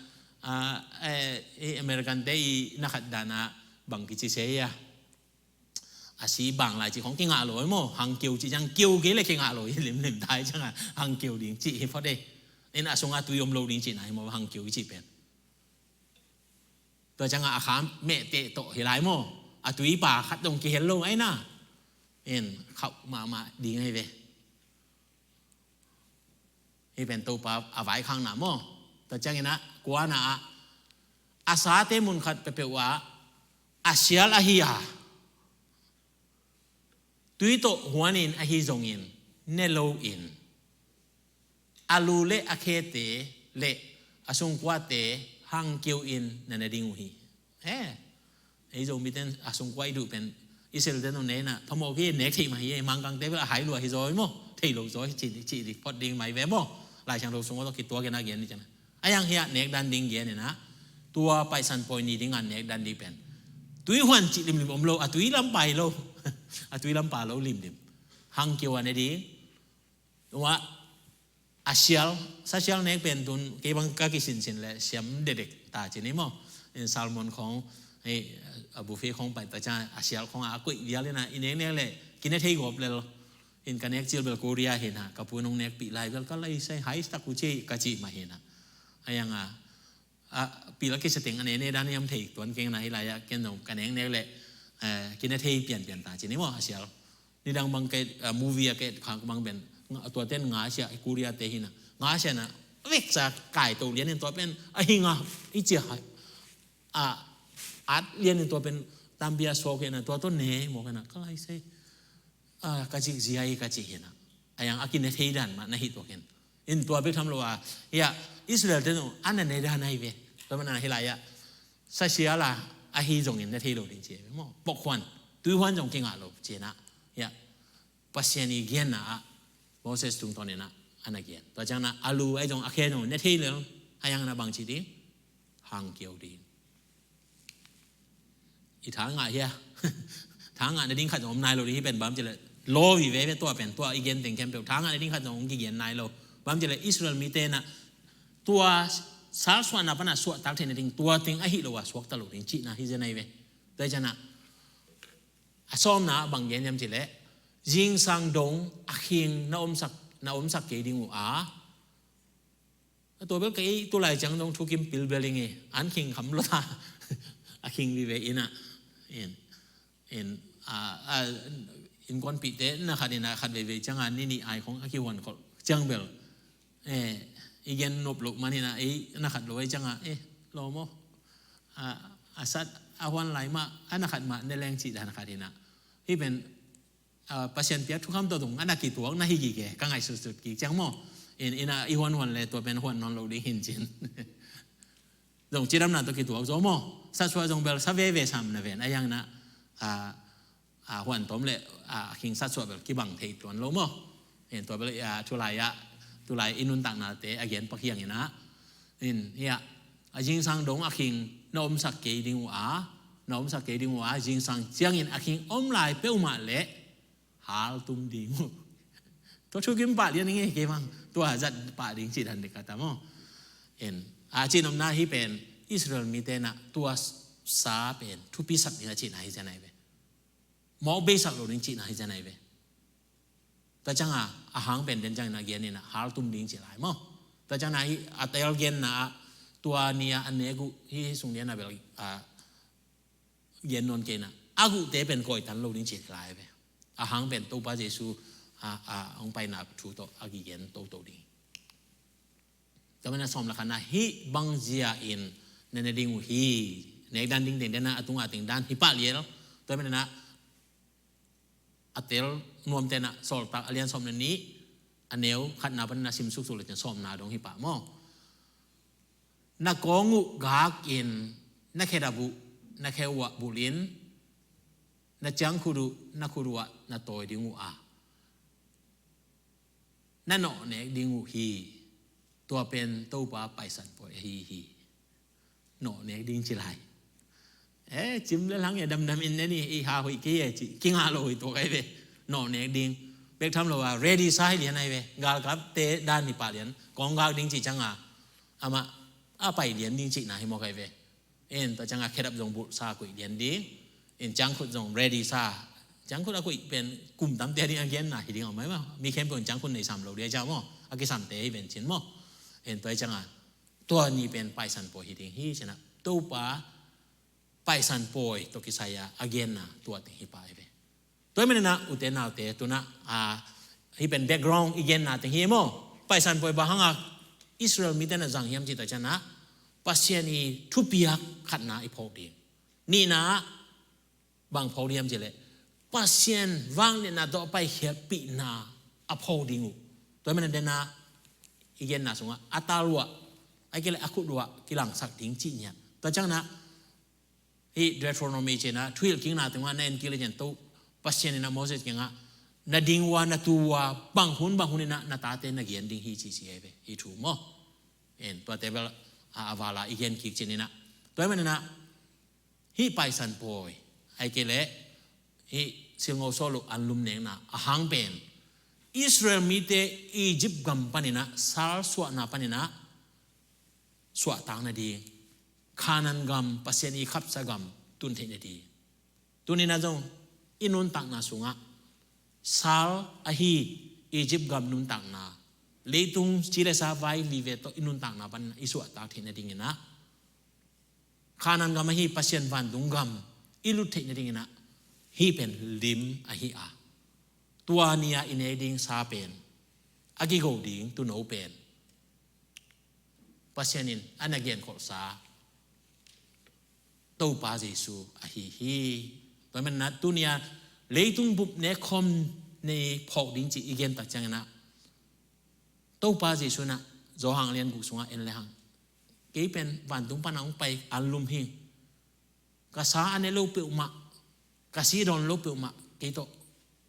ah, eh, i American te i na khat dan ah bang kici se ia, a si bang lai cih khong kingah lo hi maw. Hangkeu cih ciang keu kei le kingah lo hi limlim ta hi ciangin ah hangkeu ding cih hi phot e. In a sungah tui om lo ding cihna hi maw hangkeu i cih pen. Tua ciangin a kha mehteh tawh hi lai maw. A tuipa khat dong kihel lo ahi na. In khauh mahmah ding ahi ve. Hih pen Topa a vaikhakna maw. Tua ciangin ah kuana ah a sate mun khat peuhpeuh ah a sial ahi a, tui tawh huanin ahi zongin ne loin a lu le a khete le a sungkuate hangkeu in na ne ding uh hi. He, ei Zomite a sungkua i duh pen Israelte nung ne in ah phamawh kei, nek theih mah hi. Mangkangte bel a hai lua hi zaw hi maw, thei lo zaw hi, cih, cih dik phot ding mah hi ve maw. Laisiangtho sung aw tawh kituak in a gen ni ciang a, a yang hiah nek dan ding gen in ah, tua Paisan Pawi ni ding a nek dan ding pen tui huan cih limlim om lo, a tui lampa hi lo. A tui lampa lo limlim. Hangkeu a ne ding. Tua a sial, sa sial nek pen tun kei bang ka kisinsin le siam dedek ta ci ni maw. In salmon khawng, hei, a buffet khawng pai ta ciang a sial khawng a koih vial in ah i nek nek le kine thei gawp lel. In ka nek cil bel Korea hi in ah, ka pu nong nekpih lai bel ka lai sai hai tak uh ci ka cih mah hi in ah. A yang a, a pil a kisa teng a ne ne dan hiam thei tuan keng na hi lai ah, ken zong ka nek nek le, eh, kine thei pianpian ta ci ni maw a sial. Nidang bang ka et, ah, movie a ka et khak bang pen, nga, tua ten nga sia, Korea te hi in ah. Nga sia in ah, veksa kai to lian in tua pen, a hi nga, i cia hai. A, at lian in tua pen, tambia sok in ah, tua to ne, mawk in ah, ka lai sai. Ah, ka cik zia hi ka ci hi in ah. A yang a kine thei dan mah na hi tua ken. In tua bek tham lo a, hiah, Israel te zong, a na ne dan ahi ve. Tua mana hi lai ah. Sa sial a, ahi zongin ne thei lo ding ci hi ve maw. Pok huan, tui huan zong kingah lo ci in ah. Hiah, Pasian i genna ah Moses tungtawn in ah a na gen. Tua ciang in ah a lu ahi zong a khe zong ne thei lel, a yang in ah bang ci ding, hangkeu ding. I tha ngah hia? Tha ngah na ding khat zong om nai lo ding hi pen bang ci le, law vive ve tua pen, tua i gen teng khempeuh. Tha ngah na ding khat zong om kigen nai lo. Bang ci le Israel mite in ah tua salsuahna pan a suahtak theih na ding, tua teng ahi lo a suakta lo ding cihna hi zen ahi ve. Tua hi ciang in ah, a sawmna ah bang gen hiam ci le, zingsang dong a khing na omsak, na omsak kei ding uh a. A tua bel kei tu lai ciang dong thukim pil bel ing e, an khing kham lo ta. A khing vive in ah. In, in, a, a, innkuanpihte na khat in ah khat veivei ciang a ni nih ai khong a kihuan khol ciang bel. Eh, i gen nop loh man in ah, ei, na khat lo ai ciang a, eh, lo maw. A, a sat, a huan lai mah, a na khat mah, ne leng cih dan khat in ah. Hih pen, a, Pasian piak thukham tawh dong, a na kituak na hi gige, ka ngaihsutsut kik ciang maw. In, in ah, i huan huan le tua pen huan nawn lo ding hin cin. Zong cidamna tawh kituak zaw maw. Sa suah zong bel, sa veve sam na ven, a yang na, a, a, huan tom le, a, khing sat suah bel kibang thei tuan lo maw. In tua bel, a, tulai ah, tulai i nuntaknate a gen pak hiang in ah. In, hiah, a zingsang dong a khing na omsak kei ding uh a, na omsak kei ding uh a, zingsang ciangin a khing om lai peuhmah le haltum ding uh. Tua thukim pah lian ing e kei bang, tua zat pah ding cih dan dek ka ta maw. In, a cih nopna hi pen, Israel mite in ah tua sa pen thupi sak ding a cihna hi zen ahi ve. Mawk beisak lo ding cihna hi zen ahi ve. Tua ciang a, a hang pen den ciang in a gen in a haltum ding ci lai maw. Tua ciang a hi a tel genna ah, tua ni a a nek uh hi sung lian a bel, a, gen nawn kei in a, a guhte pen kawi tan lo ding ci lai ve. A hang pen Topa Jesu, a, a, hong paina thu tawh a kigen toto ding. Tua manin a sawm le khatna, hih bang zia in na ne ding uh hi. Nek dan ding teng den a, a tunga teng dan hi pah liel. Tua manin a, a tel nuamte in a, Sawltak a lian sawm le nih, a neu khatna panin a sim suksuk le ciang sawmna dong hi pah maw. Na kawng uh gak in, na khedap uh, na khe uh ah bulh in, na ciangkhut uh, na khut uh ah na tawi ding uh a, na nawh nek ding uh hi. Tua pen Topa Paisan Pawi ahi hi. Nawh nek ding ci lai. Eh, cim le hlang e, damdam in ne ni, i ha hoih kei e ci, kingah lo hi tua kai ve. Nawh nek ding. Bek tham lo a, ready sa hi lian ahi ve. Galkapte dan hi pah lian. Kawng gak ding ci ciang a, amah a pai lian ding cihna hi mawk ahi ve. In, tua ciang a khedap zong bulh sa, kuih lian ding. In, ciangkhut zong ready sa. Ciangkhut a kuih pen kum tamte a ding a genna hi ding a om ahi maw. Mi khempeuh in ciangkhut nei sam lo ding a ciang maw. A kisamte hi ven cin maw. In, tua ciang a, tua ni pen Paisan Pawi hi ding hi cin a. Topa Paisan pawi tawh kisai a a genna tua teng hi pah hi ve. Tua hi maninah ute naute tunah a, hih pen background i genna teng hi maw? Paisan pawi bang hanga Israel mite na zang hiam cih tak cianah Pasian i thupiak khatna i phawk ding. Nihna ah bang phawk ding hiam cih leh Pasian vangliatna tawh a paikhiatpihna a phawk ding uh. Tua hi maninah dena i genna sungah a tal uah a kile a khut uah kilangsak ding cih niah. Tua cianginah hih Deuteronomy cinah thuhilhkikna tungah na en kik le cian to Pasian inah Moses kiangah na ding ua na tu ua bang hun bang hun inah na tate na gen ding hi ci ci hi ve hih thu maw? En tuate bel a, a vala i gen kik cininah. Tua hi maninah hih paisan pawi ai kei leh hih silngo sawh loh an lumnekna a hang pen Israel mite Egypt gam paninah sal suahna paninah suahtak nading Kanaan gam, Pasian i khapsa gam tun theih nading. Tuninah zong i nuntakna sungah sal ahi Egypt gam nuntakna, leitung ci le sa vai vive tawh i nuntakna pan i suahtak theih nadinginah Kanaan gam ahi Pasian vantung gam i lut theih nadinginah hih pen lim ahi a, tua ni-a i nek ding sa pen, a kigo ding tuuno pen Pasian in a na genkholhsa Topa Jesu ahi hi. Tua hi maninah tuni-a leitung bup nekkhawm nei phawk ding cih i gen tak cianginah Topa Jesu inah Johan lian guk sungah en le hang kei pen vantung pana hong pai an lum hi. Ka sa a ne lo peuhmah, ka si dawn lo peuhmah kei tawh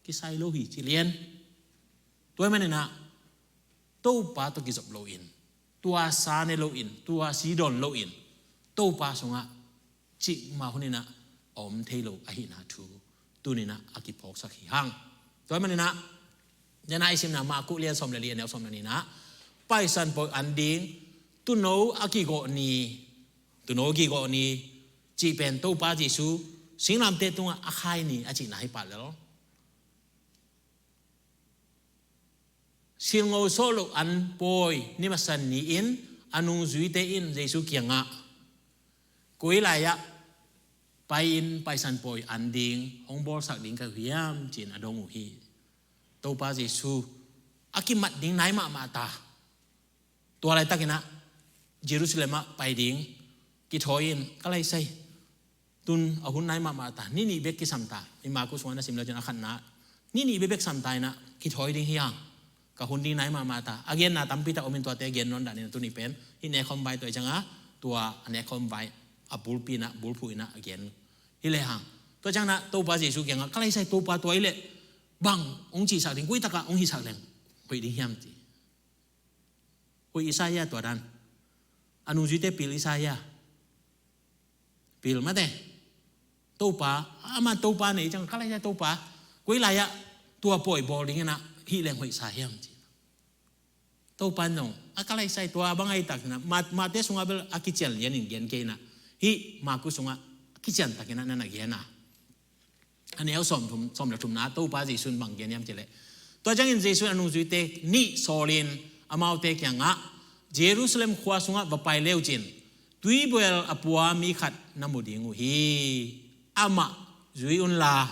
kisai lo hi ci lian. Tua hi maninah Topa tawh kizop loin, tua sa ne loin, tua si dawn loin Topa sungah cikmah huninah a om thei lo ahihna thu tuninah a kiphawksak hi hang. Tua hi maninah dena i simna Marku lian sawm le li a neu sawm le ninah paisan pawi an ding tuuno a kigawh ni, tuuno a kigawh ni cih pen Topa Jesu singlamteh tungah a khai ni a cihna hi pah lel. Silngo sawh loh an pawi ni masa ni-in a nungzuite in Jesu kiangah koi lai-ah pai-in paisan pawi an ding hong bawlsak ding ka hiam ci-in a dong uh hi. Topa Jesu a kimat ding nai mahmah ta. Tua laitakinah Jerusalem ah pai ding kithawi in ka laisai tun a hun nai mahmah ta, ni nih bek kisam ta. I Marku sungah na sim le cin a khatna ni nih bek bek sam ta inah kithawi ding hi hang. Ka hun ding nai mahmah ta. A genna tampi tak om in tuate gen nawn dan inah tuni pen hih nekkhawm vai tua i cianga tua a nekkhawm vai a bulpi inah bulphuh inah a gen hi le hang. Tua cianginah Topa Jesu kiangah ka laisai Topa tua i leh bang hong cihsak ding, koi takah hong hisak leng hoih ding hiam ci. Hoih i sa hia tua dan? A nungzuite pil i sa hia? Pil mate. Topa, ama Topa nei ciang ka laisai Topa koi lai-ah tua pawi bawl dinginah hih leng hoih sa hiam ci. Topa in zong a ka laisai tua bang ahi tak inah Mat- Mate sungah bel a kician lianin gen kei inah hih Marku sungah a kician takinah na na gen a. A neu sawm thum, sawm le thumna Topa Jesu in bang gen hiam cih leh tua ciangin Jesu in a nungzuite nih sawlin amaute kiangah Jerusalem khua sungah va pai leucin tuibuel a pua mi khat na mu ding uh hi. Amah zui unla.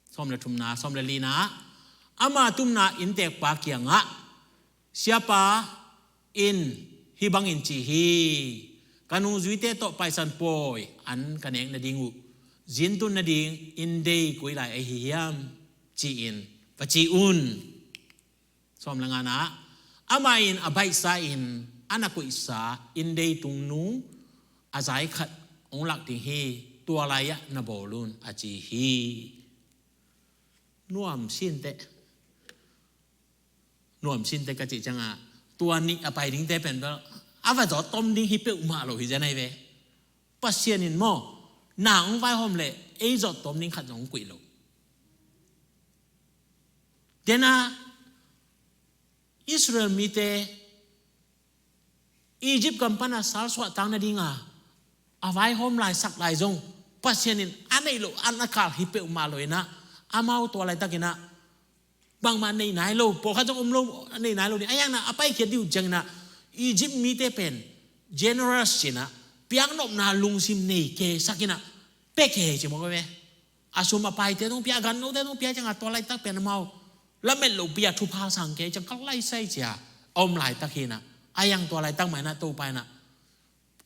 Sawm le thumna, sawm le lina ama tumna inntekpa kiangah Siapa in hih bangin ci hi. Ka nungzuite tawh paisan pawi an ka nek nading uh zintun nading inndei koi lai ahi hiam ci-in va ci un. Sawm le ngana amah in a baihsa in a na koihsa inndei tungnung a zai khat hong lak ding hi. Tua lai-ah na bawl un a ci hi. Nuam sinte. Nuam sinte ka cih cianga tua nih a pai dingte pen bel a va zawt tom ding hi peuhmah lo hi zen ahi ve. Pasian in maw na hong vaihawm leh ei zawt tom ding khat zong hong kuih lo. Dena Israel mite Egypt gam pana sal suahtak nadinga a vaihawm lai sak lai zong Pasian in a neih loh an a kal hi peuhmah lo inah amau tua laitakinah bangmah neih nai lo, pawlkhat zong om lo, a neih nai lo ding a hiangna a paikhiat dih uh cianginah Egypt mite pen generous cinah piaknopna lungsim nei kei sak in ah, pia kei ci mawk ve. A sum a paite zong pia, a gannote zong pia ciangah tua laitak pen amau lamet loh pi a thupha sang kei ciang ka laisai cia a om laitak hi in ah, a yang tua laitak mah in ah Topa in ah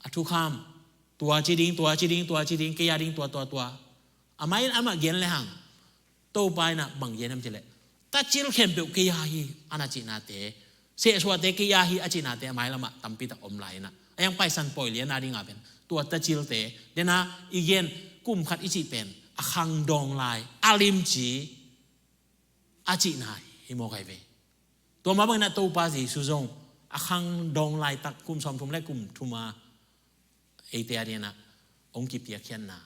a thukham, tua ci ding, tua ci ding, tua ci ding, kei a ding tua, tua, tua. Amah in amah gen le hang, Topa in ah bang gen hiam cih leh, tacil khempeuh kei a hi, a na cihnate, sehsuahte kei a hi, a cihnate a mailamah tampi tak om lai in ah, a yang Paisan pawi lianna dingah pen tua tacilte, dena i gen kum khat i cih pen a khang dawng lai, a limci, a cihna hi mawk ai ve. Tua mah bangin ah Topa Jesu zong a khang dawng laitak kum sawmthum le kum thum a eite a dingin ah hong kipiakkhiatna,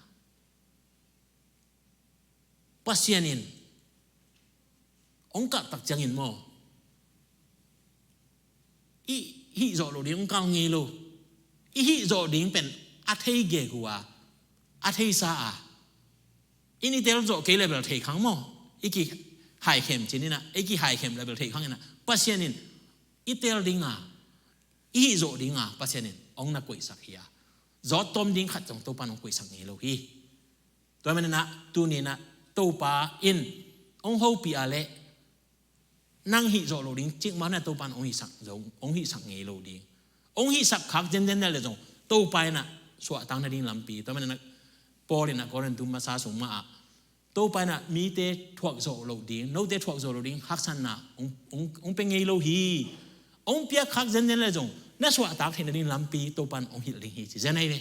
Pasian in hong kah tak ciangin maw, i hih zawh loh ding hong kah ngei lo. I hih zawh ding pen a thei gegu a, a theisa a, in i tel zawh kei le bel thei khang maw, i kihaikhem cin in ah, i kihaikhem le bel thei khang in ah, Pasian in i tel ding a, i hih zawh ding a Pasian in hong na koihsak hi a, zawt tawm ding khat zong Topa in hong koihsak ngei lo hi. Tua manin ah tuni in ah Topa in hong hopih a leh nang hih zawh loh ding cik mah na Topa in hong hihsak zo, hong hihsak ngei lo ding. Hong hihsak khak zenzen na le zong Topa in ah suahtak nading lampi. Tua manin ah Paul in ah Korin tum masa sung mah ah, Topa in ah mite thuak zawh loh ding, note thuak zawh loh ding haksatna hong, hong, hong pia ngei lo hi. Hong piak khak zenzen le zong na suahtak theih nading lampi Topa in hong hilh ding hi ci zen ai ve.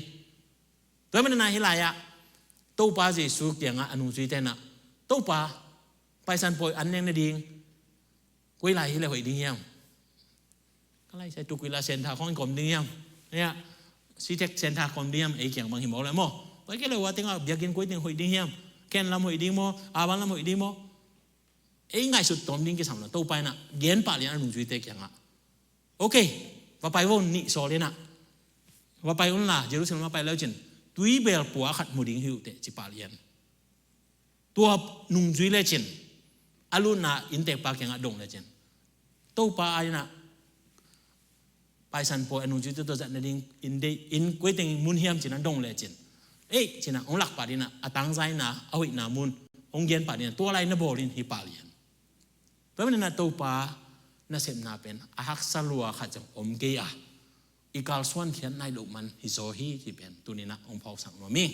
Tua manin ah hih lai-ah Topa Jesu kiangah a nungzuite in ah, Topa, Paisan pawi an neng nading koi lai hi le hoih ding hiam? Ka lai sai tu koi lai sentha khong in kom ding hiam? Nia, sitek sentha kom ding hiam? Ei kiang bang hi mawk le maw? Koi kei le hua tengah biakinn koi teng hoih ding hiam? Ken lam hoih ding maw? Aban lam hoih ding maw? Ei ngaihsut tawm ding kisam lo, Topa in ah gen pah lian a nungzuite kiangah, okay, va pai vo, nih sawl in ah, va pai unla, Jerusalem va pai le uh cin, tuibel pua khat mu ding hi uh teh ci pah lian. Tua nungzui le cin, a lutna inntekpa kiangah dong le cin, Topa a in ah Paisan pawi a nungzuite tawh zat nading inn dei, inn koi teng mun hiam cin a dong le cin, ei, cin ah hong lak pah ding in ah, a tangzaina, a hoihna mun hong gen pah ding in ah, tua lai na bawl in hi pah lian. Tua manin ah Topa nasepna pen a haksa lua khat zong om kei a, i kalsuan khiat nai loh man hi zaw hi ci pen tuni in ah hong phawksak nuam hi.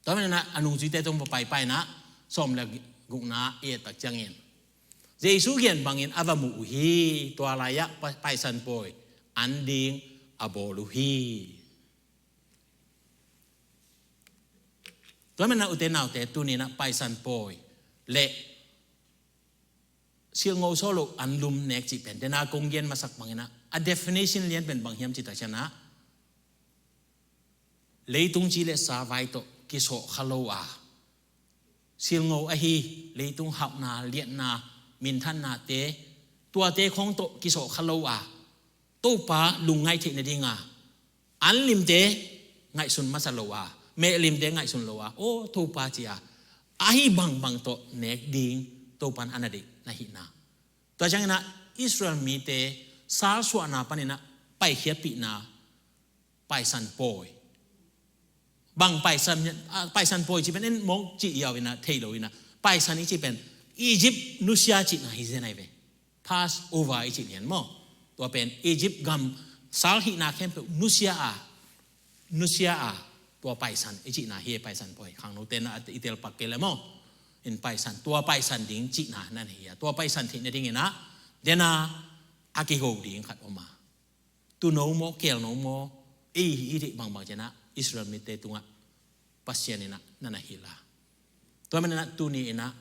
Tua manin ah a nungzuite tawh va paipai in ah sawm le gukna i et tak ciangin, Jesu gen bangin a va muh uh hi. Tua lai-ah pa-, Paisan pawi an ding a bawl uh hi. Tua manin ah ute naute, tuni in ah Paisan pawi le silngo sawh loh an lum nek cih pen, dena kong gen masak bangin ah, a definition lian pen bang hiam cih tak ciangin ah, leitung ci le sa vai tawh kisawh kha lo a, silngo ahi leitung hauhna, liatna, minthannate, tuate khawng tawh kisawh kha lo a, Topa lungngaih theih nading a, an limte ngaihsun masa lo a, meh limte ngaihsun lo a, aw Topa ci a, ahi bangbang tawh nek ding Topa in a na deih na hihna. Tua ciangin ah Israel mite salsuahna panin ah paikhiatpihna, Paisan pawi. Bang Paisan, ah, Paisan pawi cih pen en mawk cih i au in ah, thei lo in ah. Paisan i cih pen Egypt nusia cihna hi zen ai ve. Passover i cih lian maw? Tua pen Egypt gam sal hihna khempeuh nusia a, nusia a, tua Paisan i cihna hi. Paisan pawi khangnote na i tel pak kei le maw? In Paisan, tua Paisan ding cihna na hi a, tua Paisan theih nading in ah, dena a kigo ding khat om a, tuuno maw, keelno maw, ei hi i theih bangbang ciangin ah Israel mite tungah Pasian in ah na na hilh a. Tua manin ah tuni in ah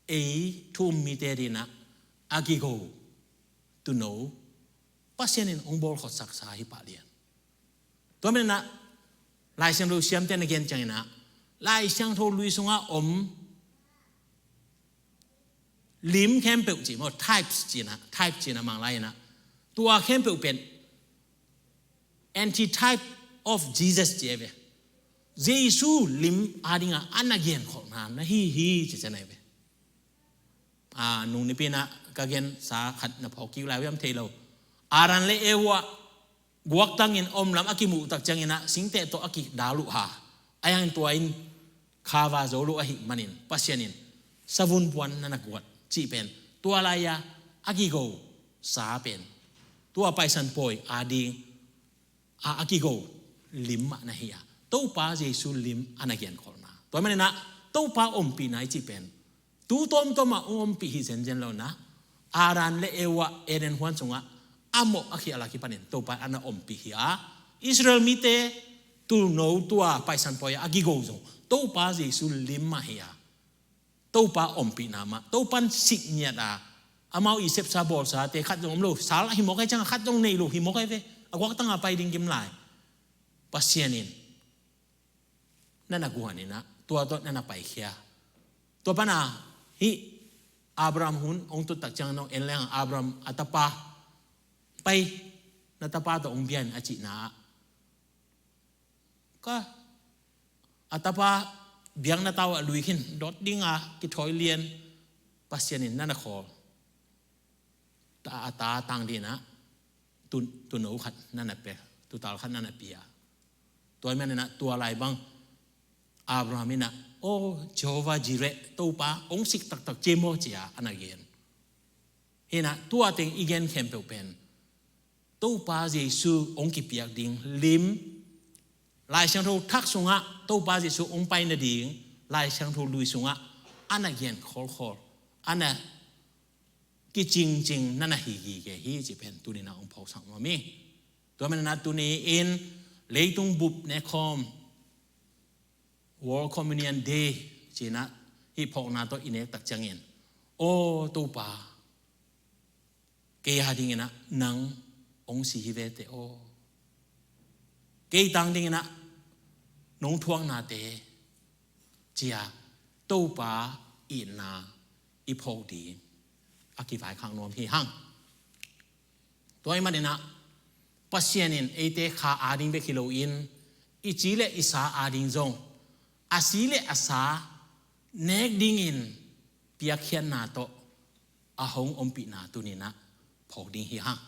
ei thu-um mite ading in ah a kigo tuuno Pasian in hong bawlkholhsaksa hi pah lian. Tua manin ah Lai Siangtho siamte na gen ciangin ah, Lai Siangtho lui sungah om lim khempeuh cih maw, types cih in ah, type cih in ah Manglai in ah, tua khempeuh pen antitype of Jesus ci ai ve. Jesu lim ading a a na genkholhna na hi hi ci cian ai ve. A, nung nipi in ah ka gensa khat na phawk kik lai uh hiam thei lo. Adam le Eva guaktangin om lam a kimuh tak ciangin ah singteh tawh a kidal uh ha. Ahi hangin tua in khava zo lo ahih manin Pasian in savun puan na na guat cih pen tua lai-a a kigo sa pen tua Paisan Pawi ading a, a kigo lim mah na hi a, Topa Jesu lim a na genkholhna. Tua manin ah Topa ompihna i cih pen tu tawmtawm ah hong ompih hi zenzen lo in ah, Adam le Eva Eden huan sungah a mawh a khial a kipanin Topa in a na ompih hi a, Israel mite tuuno tua Paisan Pawi a kigo zong Topa Jesu lim mah hi a, Topa ompihna mah, Topa in sik ngiat a, amau i sepsa bawlsate khat zong om lo, sal hi mawk hi ciang a khat zong nei lo hi mawk hi ve, a guaktang a pai ding kim lai. Pasian in na na guan in ah tua tawh na na paikhia. Tua pan a hih Abraham hun hong tut tak ciang nong en leng Abraham a tapa, pai, na tapa tawh hong bia in a cihna ah ka a tapa biakna tau ah lui khin dot ding a kithawi lian Pasian in na na khawl. Ta, a ta tang ding in ah tu, tuuno khat na na pia, tuutal khat na na pia. Tua manin ah tua lai bang Abraham in ah, "O Jehovah Jireh, Topa hong sik taktak ci e maw?" ci a a na gen. Hi in ah tua teng i gen khempeuh pen Topa Jesu hong kipiak ding lim, Lai Siangtho thak sungah Topa Jesu hong pai nading Lai Siangtho lui sungah a na gen khawlkhawl, a na kicingcing na na hi gige hi cih pen tuni in ah hong phawksak nuam hi. Tua manin ah tuni in leitung bup nekhawm World Communion Day ci in ah hih phawkna tawh i nek tak ciangin, "O Topa, kei a ding in ah nang hong si hi ve teh aw, kei tang ding in ah nong thuaknate," ci a Topa itna i phawk ding a kivaikhak nuam hi hang. Tua ahih manin ah Pasian in eite kha ading bek hi loin i ci le i sa ading zong a si le a sa nek dingin piakkhiatna tawh a hong ompihna tuni in ah phawk ding hi hang.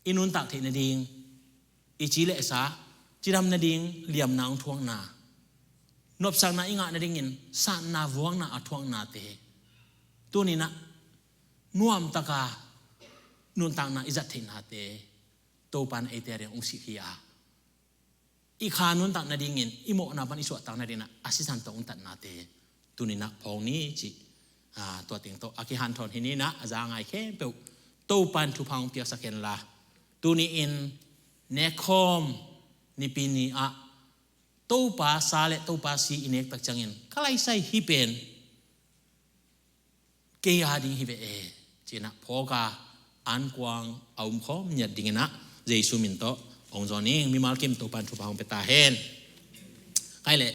I nuntak theih nading i ci le a sa, cidam nading liamna hong thuakna, nopsakna i ngah nadingin satna vuakna a thuaknate tuni in ah nuamtaka nuntakna i zat theihnate Topa in eite a ding hong sik hi a, i kha nuntak nadingin i mawhna pan i suahtak nadingin ah a sisan tawh hong tatnate tuni in ah phawk ni cih, aa, tua teng tawh a kihanthawn hi ni in ah, a za ngai khempeuh Topa in thupha hong piaksak hen la, tuni in nekkhawm Nipi ni ah Topa sa le Topa si i nek tak ciangin ka laisai hi pen kei a ding hi ve e ci in ah phawk a, ankuang a um khawm ngiat dingin ah Jesu min tawh hong zawn ing. Mimal kim Topa in thupha hong pia ta hen. Kai le